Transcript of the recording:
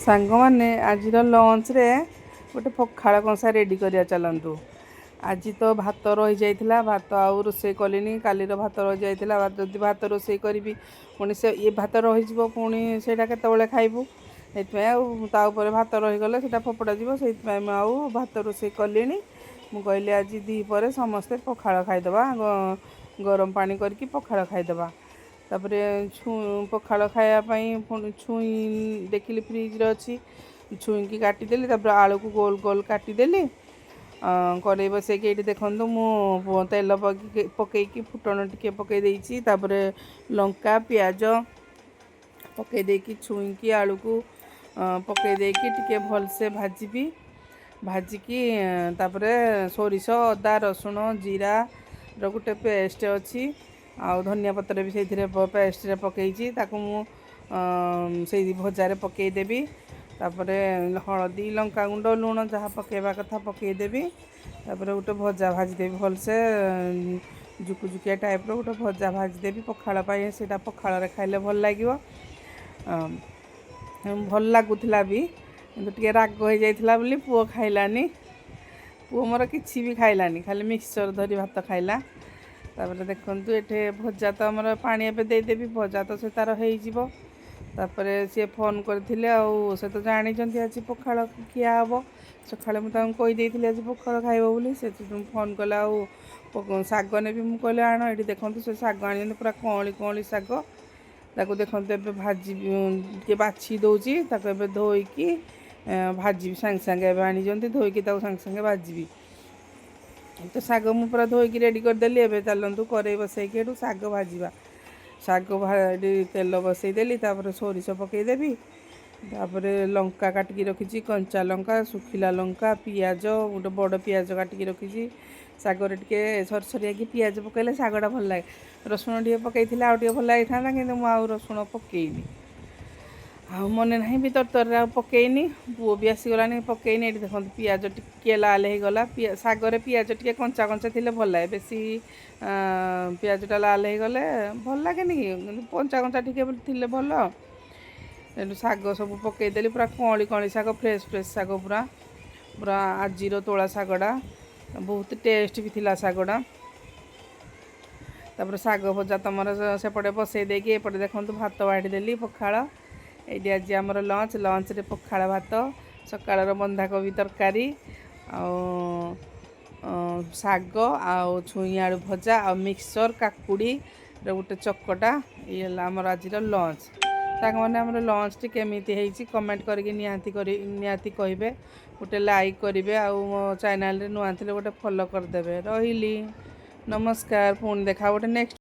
ସାଙ୍ଗମାନେ, ଆଜିର ଲଞ୍ଚରେ ଗୋଟେ ପଖାଳ କଂସା ରେଡ଼ି କରିବା ଚାଲନ୍ତୁ। ଆଜି ତ ଭାତ ରହିଯାଇଥିଲା, ଭାତ ଆଉ ରୋଷେଇ କଲିନି। କାଲିର ଭାତ ରହିଯାଇଥିଲା। ଯଦି ଭାତ ରୋଷେଇ କରିବି, ପୁଣି ସେ ଇଏ ଭାତ ରହିଯିବ, ପୁଣି ସେଇଟା କେତେବେଳେ ଖାଇବୁ? ସେଇଥିପାଇଁ ଆଉ ତା ଉପରେ ଭାତ ରହିଗଲେ ସେଇଟା ଫୋପଡ଼ା ଯିବ। ସେଇଥିପାଇଁ ମୁଁ ଆଉ ଭାତ ରୋଷେଇ କଲିନି। ମୁଁ କହିଲି, ଆଜି ଦ୍ୱିପହରେ ସମସ୍ତେ ପଖାଳ ଖାଇଦେବା, ଗରମ ପାଣି କରିକି ପଖାଳ ଖାଇଦେବା। ତାପରେ ପଖାଳ ଖାଇବା ପାଇଁ ପୁଣି ଛୁଇଁ ଦେଖିଲି ଫ୍ରିଜରେ ଅଛି, ଛୁଇଁକି କାଟିଦେଲି। ତାପରେ ଆଳୁକୁ ଗୋଲ ଗୋଲ କାଟିଦେଲି। କଡ଼େଇ ବସେଇକି ଏଇଠି ଦେଖନ୍ତୁ, ମୁଁ ତେଲ ପକେଇକି ଫୁଟଣ ଟିକେ ପକେଇ ଦେଇଛି। ତାପରେ ଲଙ୍କା, ପିଆଜ ପକେଇ ଦେଇକି ଛୁଇଁକି ଆଳୁକୁ ପକେଇ ଦେଇକି ଟିକେ ଭଲସେ ଭାଜିବି। ଭାଜିକି ତାପରେ ସୋରିଷ, ଅଦା, ରସୁଣ, ଜିରାର ଗୋଟେ ପେଷ୍ଟ ଅଛି ଆଉ ଧନିଆ ପତ୍ର ବି ସେଇଥିରେ ପେଷ୍ଟରେ ପକେଇଛି। ତାକୁ ମୁଁ ସେଇ ଭଜାରେ ପକେଇଦେବି। ତାପରେ ହଳଦୀ, ଲଙ୍କାଗୁଣ୍ଡ, ଲୁଣ ଯାହା ପକେଇବା କଥା ପକେଇଦେବି। ତାପରେ ଗୋଟେ ଭଜା ଭାଜିଦେବି ଭଲସେ, ଜୁକୁଜୁକିଆ ଟାଇପ୍ର ଗୋଟେ ଭଜା ଭାଜିଦେବି ପଖାଳ ପାଇଁ। ସେଇଟା ପଖାଳରେ ଖାଇଲେ ଭଲ ଲାଗିବ। ଭଲ ଲାଗୁଥିଲା ବି, କିନ୍ତୁ ଟିକେ ରାଗ ହେଇଯାଇଥିଲା ବୋଲି ପୁଅ ଖାଇଲାନି। ପୁଅ ମୋର କିଛି ବି ଖାଇଲାନି, ଖାଲି ମିକ୍ସଚର୍ ଧରି ଭାତ ଖାଇଲା। ତାପରେ ଦେଖନ୍ତୁ, ଏଠି ଭଜା ତ ଆମର ପାଣି ଏବେ ଦେଇଦେବି, ଭଜା ତ ସେ ତାର ହେଇଯିବ। ତାପରେ ସିଏ ଫୋନ୍ କରିଥିଲେ ଆଉ ସେ ତ ଜାଣିଛନ୍ତି ଆଜି ପଖାଳ ଖିଆ ହେବ। ସକାଳେ ମୁଁ ତାଙ୍କୁ କହିଦେଇଥିଲି ଆଜି ପଖାଳ ଖାଇବ ବୋଲି। ସେଥିପାଇଁ ଫୋନ୍ କଲେ ଆଉ ଶାଗ ନେବି। ମୁଁ କହିଲି, ଆଣ। ଏଠି ଦେଖନ୍ତୁ, ସେ ଶାଗ ଆଣିଛନ୍ତି, ପୁରା କଅଁଳି କଅଁଳି ଶାଗ। ତାକୁ ଦେଖନ୍ତୁ, ଏବେ ଭାଜି ଟିକେ ବାଛି ଦେଉଛି। ତାକୁ ଏବେ ଧୋଇକି ଭାଜିବି ସାଙ୍ଗେ ସାଙ୍ଗେ। ଏବେ ଆଣିଛନ୍ତି, ଧୋଇକି ତାକୁ ସାଙ୍ଗେ ସାଙ୍ଗେ ଭାଜିବି। ତ ଶାଗ ମୁଁ ପୁରା ଧୋଇକି ରେଡ଼ି କରିଦେଲି। ଏବେ ଚାଲନ୍ତୁ, କରେଇ ବସେଇକି ଏଠୁ ଶାଗ ଭାଜିବା। ଶାଗ ଏଠି ତେଲ ବସେଇଦେଲି, ତାପରେ ସୋରିଷ ପକେଇଦେବି। ତାପରେ ଲଙ୍କା କାଟିକି ରଖିଛି, କଞ୍ଚା ଲଙ୍କା, ଶୁଖିଲା ଲଙ୍କା, ପିଆଜ, ଗୋଟେ ବଡ଼ ପିଆଜ କାଟିକି ରଖିଛି। ଶାଗରେ ଟିକେ ସରିସରିଆକି ପିଆଜ ପକାଇଲେ ଶାଗଟା ଭଲ ଲାଗେ। ରସୁଣ ଟିକେ ପକେଇଥିଲେ ଆଉ ଟିକେ ଭଲ ଲାଗିଥାନ୍ତା, କିନ୍ତୁ ମୁଁ ଆଉ ରସୁଣ ପକେଇନି ଆଉ ମନେ ନାହିଁ ବି, ତରତରରେ ଆଉ ପକେଇନି। ପୁଅ ବି ଆସିଗଲାଣି, ପକେଇନି। ଏଠି ଦେଖନ୍ତୁ, ପିଆଜ ଟିକେ ଲାଲ ହେଇଗଲା। ଶାଗରେ ପିଆଜ ଟିକେ କଞ୍ଚା କଞ୍ଚା ଥିଲେ ଭଲ ଲାଗେ। ବେଶୀ ପିଆଜଟା ଲାଲ ହେଇଗଲେ ଭଲ ଲାଗେନି କି, କିନ୍ତୁ କଞ୍ଚା କଞ୍ଚା ଟିକେ ଥିଲେ ଭଲ। ଏଠୁ ଶାଗ ସବୁ ପକେଇଦେଲି। ପୁରା କଅଁଳି କଅଁଳି ଶାଗ, ଫ୍ରେଶ୍ ଫ୍ରେଶ୍ ଶାଗ ପୁରା, ପୁରା ଆଜିର ତୋଳା ଶାଗଟା। ବହୁତ ଟେଷ୍ଟ ବି ଥିଲା ଶାଗଟା। ତାପରେ ଶାଗ ଭଜା ତମର ସେପଟେ ବସେଇ ଦେଇକି ଏପଟେ ଦେଖନ୍ତୁ, ଭାତ ବାଢ଼ିଦେଲି, ପଖାଳ। ଏଇଠି ଆଜି ଆମର ଲଞ୍ଚ। ଲଞ୍ଚରେ ପଖାଳ ଭାତ, ସକାଳର ବନ୍ଧାକୋବି ତରକାରୀ ଆଉ ଶାଗ ଆଉ ଛୁଇଁ ଆଳୁ ଭଜା ଆଉ ମିକ୍ସଚର୍, କାକୁଡ଼ିର ଗୋଟେ ଚକଟା। ଇଏ ହେଲା ଆମର ଆଜିର ଲଞ୍ଚ। ସାଙ୍ଗମାନେ, ଆମର ଲଞ୍ଚଟି କେମିତି ହେଇଛି କମେଣ୍ଟ କରିକି ନିହାତି କହିବେ। ଗୋଟେ ଲାଇକ୍ କରିବେ ଆଉ ମୋ ଚ୍ୟାନେଲରେ ନୂଆ ଥିଲେ ଗୋଟେ ଫଲୋ କରିଦେବେ। ରହିଲି, ନମସ୍କାର। ପୁଣି ଦେଖା ଗୋଟେ ନେକ୍ସଟ।